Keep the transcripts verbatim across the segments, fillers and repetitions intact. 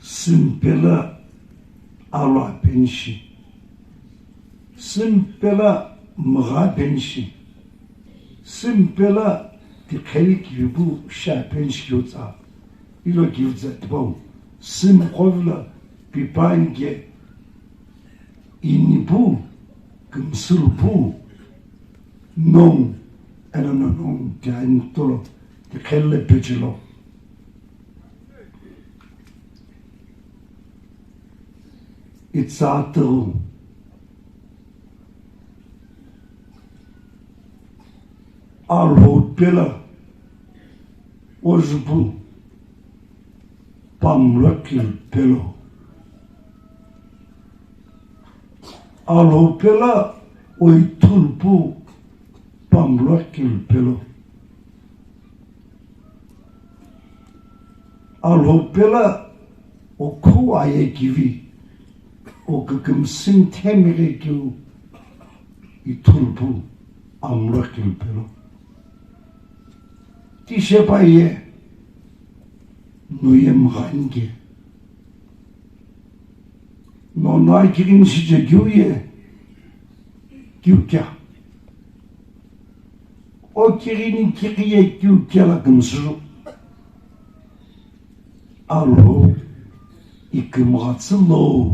Sümpela alo apeni shi, sümpela mgha apeni shi, sümpela tiqheli kivipu shi apeni shi keu tsa, ilo keu tsa tipau, sümqo vilo pipa inike, inipu, kümsülupu, nong, eno no nong, tia initolo, tiqheli pechelo. Itsatüghü Alhou pela ojupu pamlo kil pelo. Alhou pela oithulpu pamlo kil pelo. Alhou pela okhu aye kivi, okükümsü themeghe keu ithulpu amlo kil pelo. Tishepa ye, no ye mgha inike. Nono akighini shiche keu ye, keu kea. O kighini kighi ye keu kea la kümsülu. Alhou ikümghatsü lo,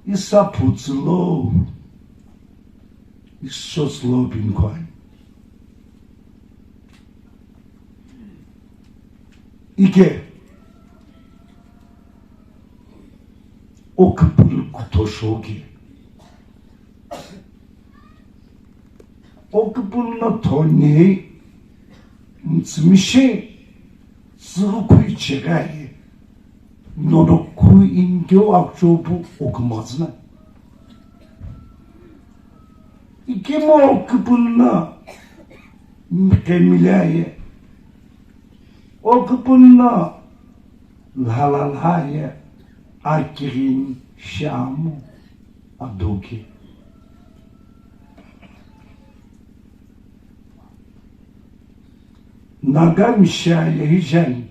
isaphutsü lo, isotsü lo pinkhoi. Ike, oküpülü kutho shoki. Oküpülü no thoni mtsümishi tsüghü khui cheghi aye, nono khui inikeu akuchou pu okümghatsü na. Ikemu oküpülü no mqemile aye, oküpülü no lhala lha aye, akighini shi amu adoki. Nagami shi aye hijani.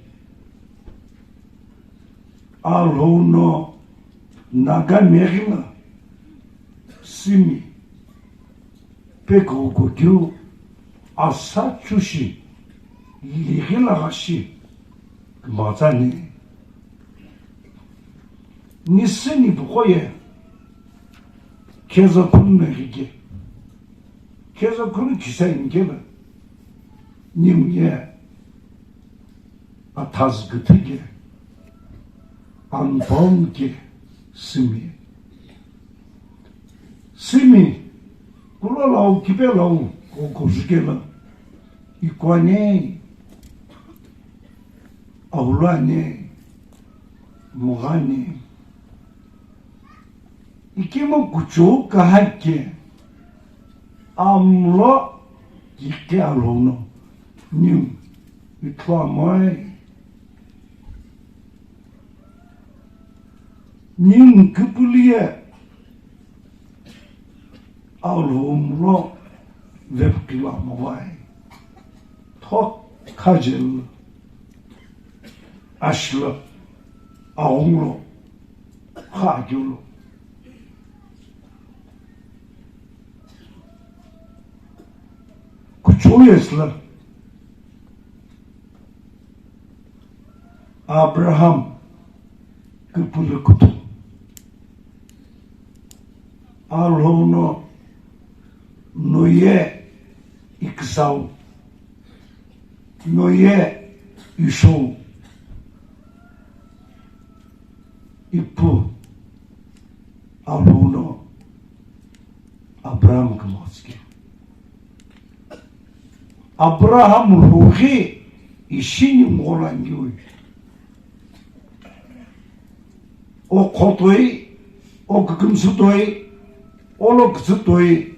Alhou no Nagami ghi na simi pekoko keu asa chushi lighi laghashi kümghatsü ani. Nisü nipuqo ye Khezakhulu meghi ke, Khezakhulu khisa inike lo, niu ye athazü küthü ke, anpau ke, simi. Simi, kulo lau, kipe lau, ko, ko jike lo, ikwane, aulwane, mughane, ikemu kuchou kahake, amlo kike alono, niu, ithulu amoe. Niu küpülü ye Alhou mlo vepkilo amoe. Thokha jelo, ashilo, aghungu lo, kha akeu lo. Kuchou yesü lo Abraham küpülü kuthu. Alhou no, no ye iküsau, no ye ishou, ipu Alhou no Abraham kümghatsü ke. Abraham rughi ishi ningu lo angiu. O kho toi, o kükümsü toi, o lo kütsü toi,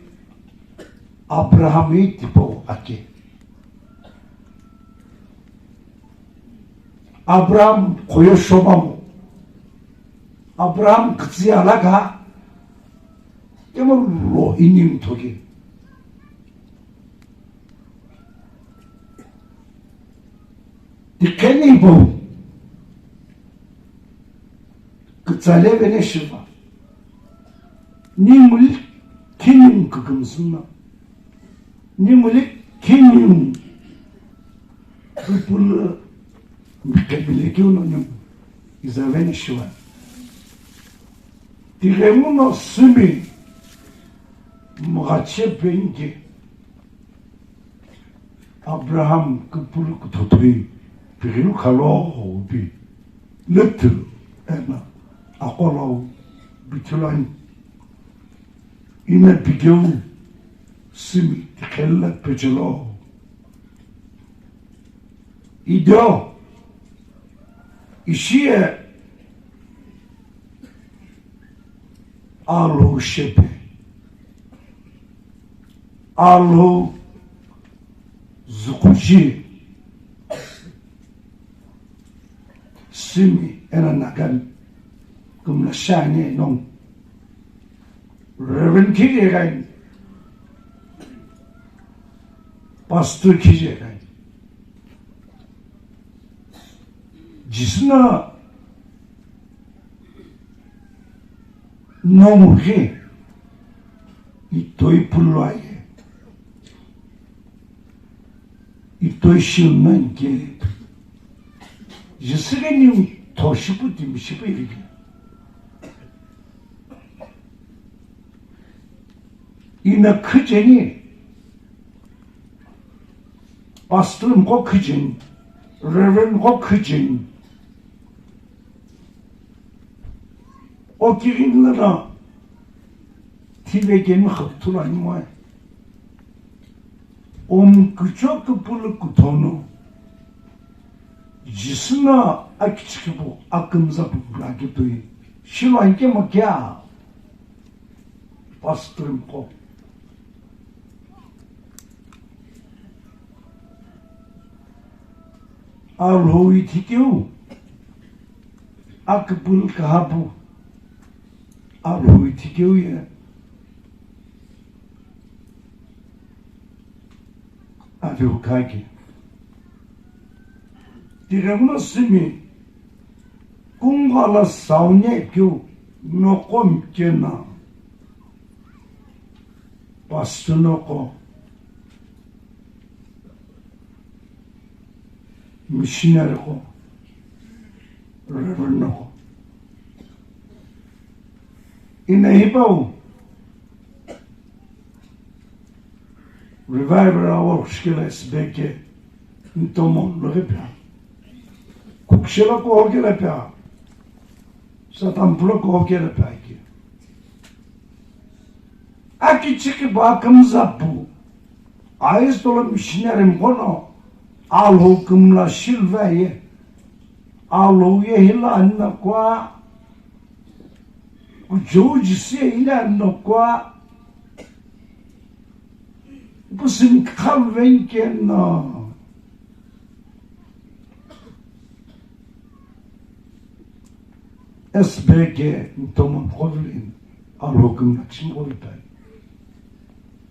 Abraham-i tipau ake. Abraham khoye shomamo. Abraham kütsüye alaka, kemu lo ini mthoke. Tiqheni ipau, Salevene shiva. Ni nguli kini kükümsüna. Ni nguli kini pupulu mkebile kiuno ni izavene shiva. Tighenguno simi mghache pengi. Abraham kupulu kuthotoi pighilu khalo pi lüthu ena aqolau bithulan ina pigeu simi tikhella pechelo. Idio ishie Alhou shepe, Alhou zukuchi simi ena Nagan kumla shani nong Reverend kije kai, Pastor kije kai. Jisü no nomu ghi itoi pulua ye, itoi shiu no inke, Jisü ghi ni thoshipu timi shipu irike. Ina khijeni, pastor mko khijeni, reverend mko khijeni. O kirin lana thive kemi khaptula ni moe. Om kucho kupulu kuthono. Jisü no akichikhipu akümza pupula kitoi. Shilo anke makia. Pastor mko. Alhou ithikeu. Akupulu kahapu. Alhou ithikeu ye. Aviu kaki. Tighenguno simi kungala saune keu noqo mkena. Pastor noqo. Missionary qo, Reverend qo. Ina hipau revival awa kushkela S B K ntomo logepia. Kukshela ko hokela pia. Satan pulo ko hokela pia ki. Akichiki ba kamzapu. Aistolo missionary mkono Alhou kümla shilva ye. Alhou ye hila anna kwa. Kujoji se hila anna kwa. Pusin khalven kenna. S B K ntomo qovlin Alhou kümla chim qovitai.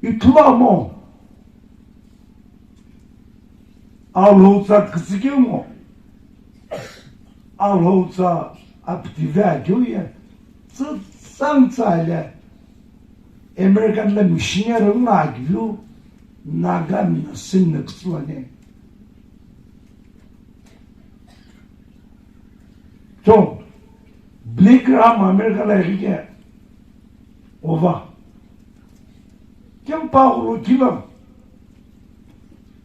Ithulu amo. Alhou tsa kütsükeu ngo. Alhou tsa apitivi akeu ye. Tsü tsang tsa le. American la missionary nga akiviu Naga mina sinna kütsüwane. So, Billy Graham America la irike ova. Kempa ulo kila.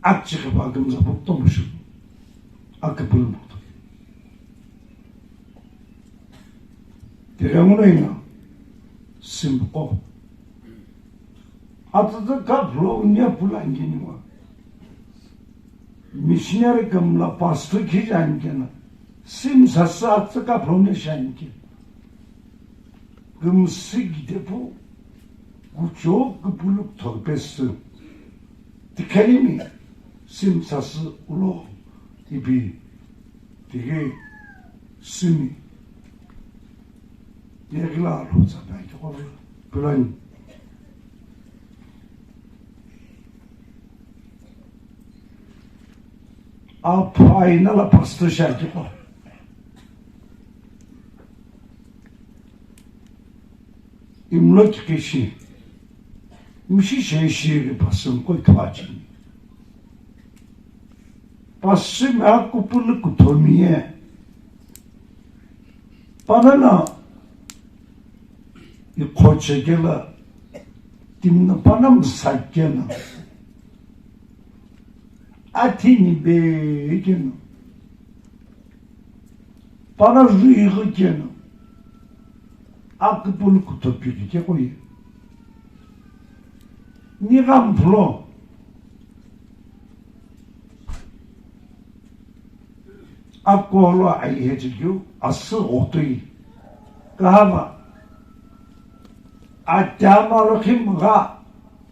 Akchikhipa akümza pu tomushu. Akupulu pu. Tighenguno ina simqo. Atsütsü kaplo unia pula nginiwa. Missionary kümla pastor khijani kena. Sim sasa atsü kaplo ne shani ke. Kümsü gidepu kucho kupuluk thokpesü. Tikhalimi sim sasü ulo ipi tighi simi. Yeghi lo Alhou tsa pai keghovi pulani. Aphu aina la pastor shi akiqo. Imlo kikishi, mishi sheshiri pasumko kipachi. Pasumi akupulu kuthomi ye. Panana ikhochekela, timna panam sakena. Athini be kena. Pana rüighi keno, akupulu kutopiri keqo ye. Nigha mphulo, akolo aihechikiu asü ghotoi. Kahava, atamalo khimgha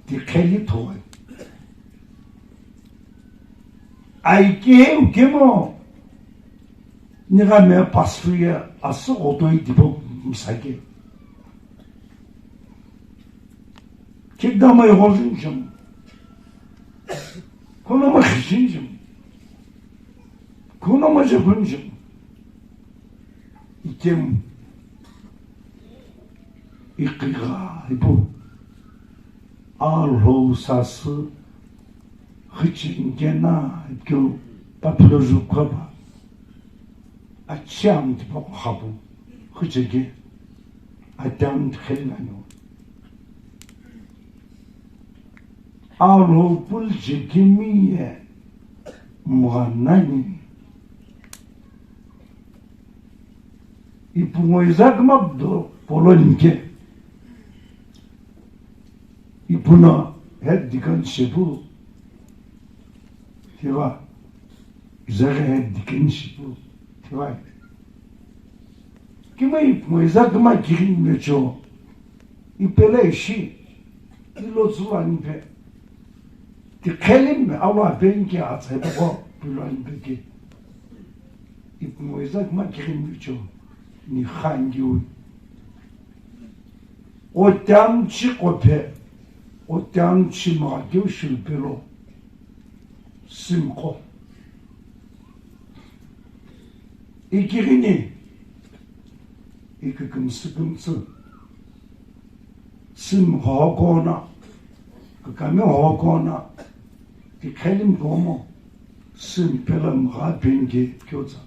tikheli thoi. Aike ukemo, nigha me pastor ye asü ghotoi dipo msake. Kidama ighojinjim. Kunoma khijinjim. Kunoma jebunjim. Ikem. Ikigha ipu. Alhou sasü khichingena keu papilo jukhaba. Achiam tipaqo khapu. Khichige. Atam tikhelingano. Alhou pul jekimi ye mghanani. Ipu ngo izak mabdo polonike. Ipu no head deacon shipu. Thiva. Izak head deacon shipu. Thiva. Kima ipu ngo izak ma kirin mecho. Ipele ishi. Ilo zuwa nipe. Tikhelim awa benki atsa ipu ngo. Pilo nipe ki. Ipu ngo izak ma kirin mecho. Ni khangiu. Otiamchi qophe, otiamchi mgha keu shilupelo, simqo. Ikighini, ikikümsü kümtsü, simgha hokona, kükami hokona, tikhelim komo, simpelo mgha penke kyotsa,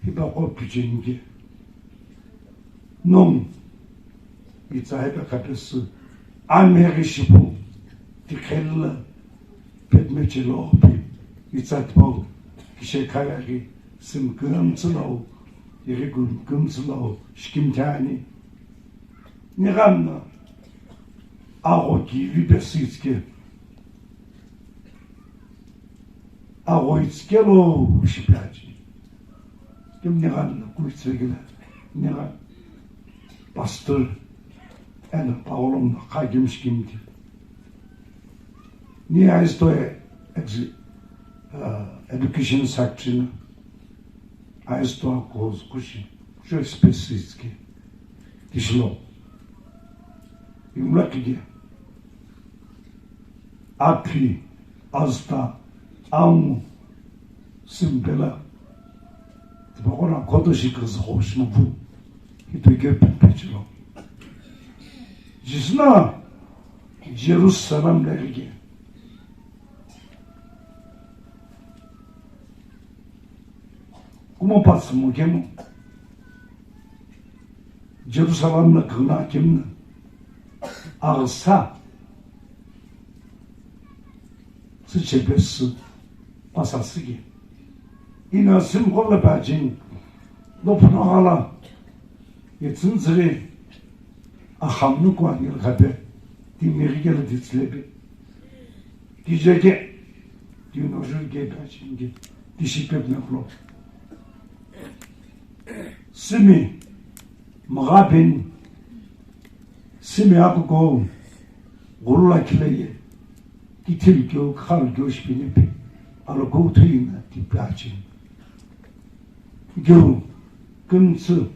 hipaqo pichenge. Nong, itsa hepe khapesü, ameghi shipu, tikhella, petmechelo pi, itsa tipau, kishe khayaghi, sim kümtsülau, iri küm-, kümtsülau, shikimthani. Nighamna, agho kivi pesü itske. Agho itskelo shipiachi. Kim nigha na kuitsvegila, nigha pastor ena Paolo na kha kim shikimti. Ni aisto ex-, uh, education secretary na aisto koz kushi, kushi specific ki. Tishilo. Imla kidia. Aphi, azta, amu, simpela. Tipaqo na khoto shi kizü ho shi mupu. Hito ke pipechilo. Jisna Jerusalem le rige. Kumo patsu mo kemo. Jerusalem na kagna kemna. Agsa. Süchepesü. Pasasüge. Ina simqo la pajin. Lo phuna ghala. Yetsün zire. Ahamnu kwa ngil khape. Timiri kele ditslepe. Tijeke, tino jurge pachimge, tishi pepne klo. Simi, mgha peni, simi akuko, gurula khileye, kithil kyo, khal kyo shipine pe, alo ko thuina ti pachin. Geu, kümtsü,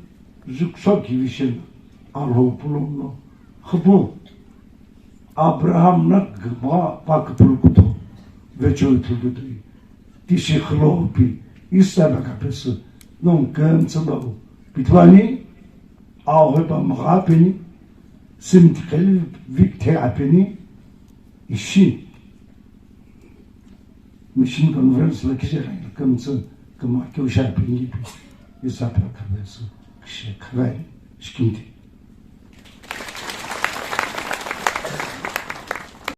züksho kivi shena, Alhou pulomno, khüpu, Abraham na gma pa küpülü kuto, vecho ithulu tui, tishi khülo pi, Isaka pesü, nong kümtsü lo, pithuani, ahoipa mgha peni, Sümthi khali vikithe apeni ishi. Mission conference la kije rai kümtsü kümtsü keu shi apeni ipi. Isa phe khavesü kije khavai shikimthi.